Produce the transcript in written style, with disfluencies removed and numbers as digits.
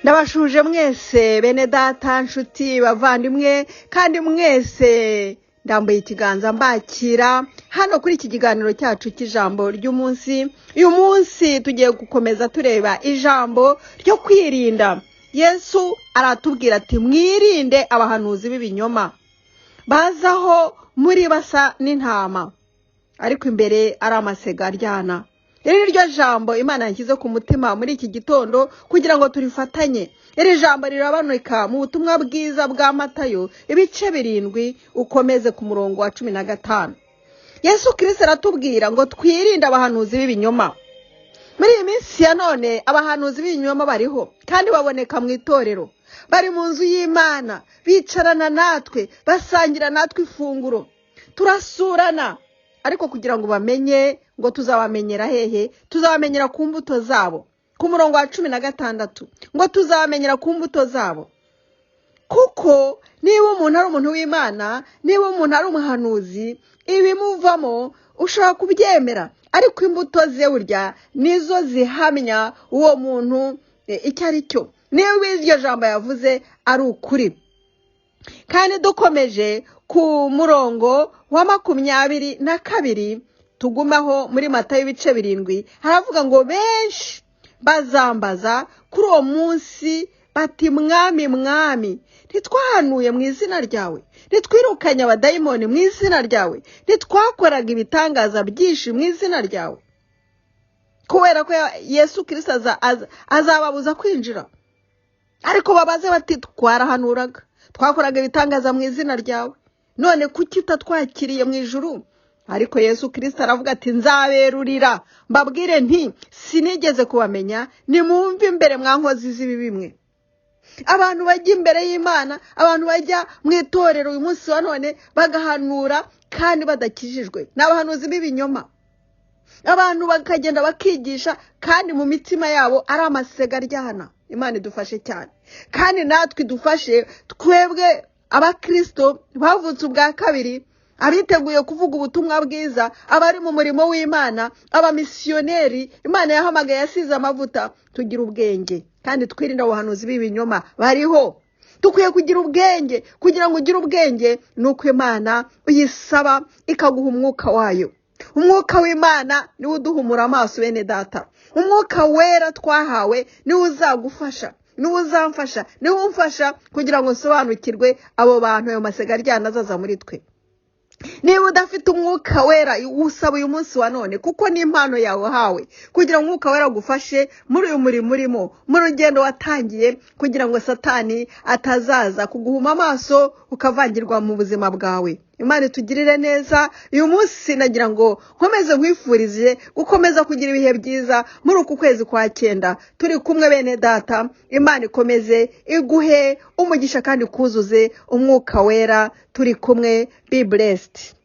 Ndabashuje mwese bene data, nshuti, bavandimwe, kandi mwese ndambuye ikiganza mbakira hano kuri iki kiganiro cyacu cy'ijambo ry'umunsi. Uyu munsi tugiye gukomeza tureba ijambo ryo kwirinda. Yesu aratubwira ati: "Mwirinde abahanuzi b'ibinyoma bazaho muri basa n'intama, ariko imbere ari amasega aryana." Iri ni ryo jambo Imana yashyize ku mutima muri iki gitondo kugira ngo turifatanye. Iri jambo riraboneka mu Butumwa Bwiza bwa Matayo, ibice 7, ukomeze ku murongo wa 15. Yesu Kirisito aratubwira ngo twirinde abahanuzi b'ibinyoma. Muri iyi minsi ya none abahanuzi b'ibinyoma bariho kandi baboneka mu itorero, bari mu nzu y'Imana, bicarana natwe, basangira natwe ifunguro, turasurana. Ariko kugira ngo bamenye ngo tuzabamenyera hehe? Tuzabamenyera ku mbuto zabo. Ku murongo wa 16 ngo tuzabamenyera ku mbuto zabo. Kuko niba umuntu ari umuntu w'Imana, niba umuntu ari umuhanuzi, ibimuvamo ushobora kubyemera, ariko imbuto ze burya nizo zihamya uwo muntu icyo ari cyo, niba iryo jambo yavuze ari ukuri. Kandi dukomeje ku murongo wa 22, tugumaho muri Matayo ibice 7, haravuga ngo: "Benshi bazambaza kuri uwo munsi bati: 'Mwami, Mwami, ntitwahanuye mu izina ryawe? Ntitwirukanye abadayimoni mu izina ryawe? Ntitwakoraga ibitangaza byinshi mu izina ryawe?'" Kubera ko Yesu Kirisito azababuza kwinjira, ariko babaze bati: "Twarahanuraga, twakoraga ibitangaza mu izina ryawe, none kuki utatwakiriye mu ijuru?" Ariko Yesu Kirisito aravuga ati: "Nzaberurira mbabwire nti: 'Sinigeze kubamenya, nimumve imbere mwa nkozi z'ibibi mwe.'" Abantu bajya imbere y'Imana, abantu bajya mu itorero uyu munsi wa none bagahanura kandi badakijijwe, ni abahanuzi b'ibinyoma. Abantu bakagenda bakigisha kandi mu mitima yabo ari amasega aryana. Imana idufashe cyane, kandi natwe idufashe twebwe abakirisito bavutse ubwa kabiri, abiteguye kuvuga ubutumwa bwiza, abari mu murimo w'Imana, abamisiyoneri Imana yahamagaye, yasize amavuta. Tugira ubwenge kandi twirinde abahanuzi b'ibinyoma bariho. Dukwiye kugira ubwenge. Kugira ngo ugire ubwenge ni uko Imana uyisaba ikaguha umwuka wayo. Umwuka w'Imana niwe uduhumura amaso, bene data. Umwuka Wera twahawe niwe uzagufasha, niwe uzamfasha, niwe umfasha kugira ngo nsobanukirwe abo bantu, ayo masega aryana azaza muri twe. Niba udafite Umwuka Wera, usaba uyu munsi wa none, kuko ni impano yawe uhawe, kugira ngo Umwuka Wera agufashe muri uyu murimo urimo, mu rugendo watangiye, kugira ngo Satani atazaza kuguhuma amaso ukavangirwa mu buzima bwawe. Imana itugirire neza. Uyu munsi nagira ngo nkomeze nkwifurize gukomeza kugira ibihe byiza muri uku kwezi kwa cyenda turi kumwe, bene data. Imana ikomeze iguhe umugisha kandi ikuzuze Umwuka Wera. Turi kumwe, be blessed.